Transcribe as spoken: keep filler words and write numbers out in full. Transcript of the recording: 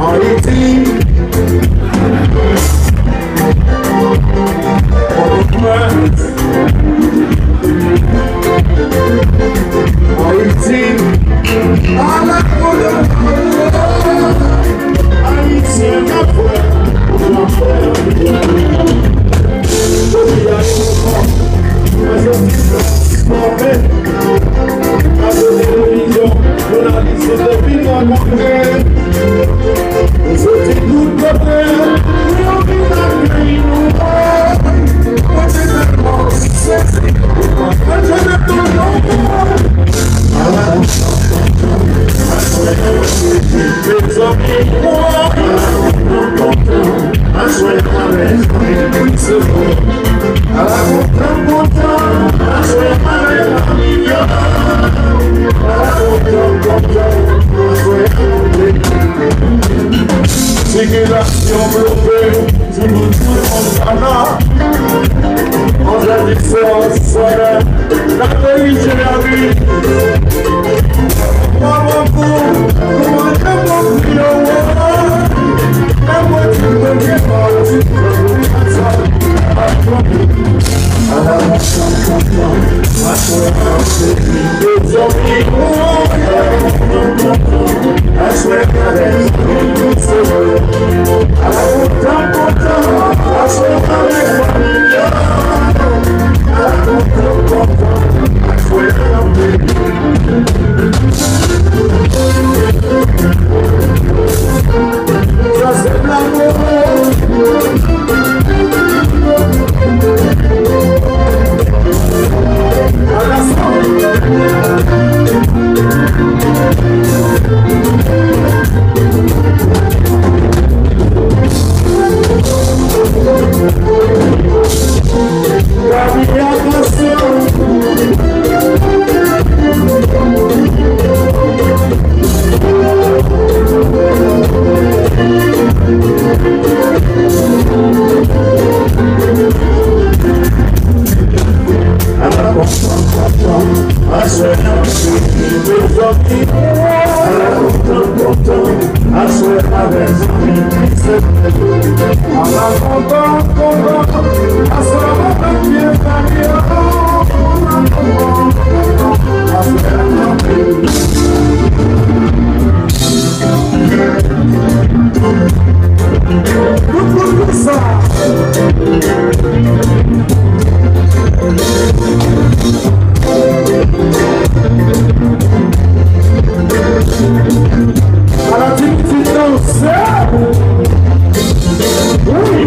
Ayiti. Pòtoprens. Ayiti. Ala kote w pa wè. Ayisyen, n ap fè, n ap fè. Jodi a, nou fòme. Gade televizyon, jounalis yo te vin rankontre. Yo soti tout kote, pou yo vin akeyi nou. Mwen te tèlman sezi, mwen te tèlman kontan. Mezanmi, mwen, sikilasyon bloke. Antrè Visòs, Sòlè, Lateri, Jeremi. Mwen pran kou, mwen pran kou, yo, men mwen di mwen gen pa di sa. Ala kontan, kontan, aswè a se li. Mezanmi, aswè a se li. Ala ti pitit danse. Wi.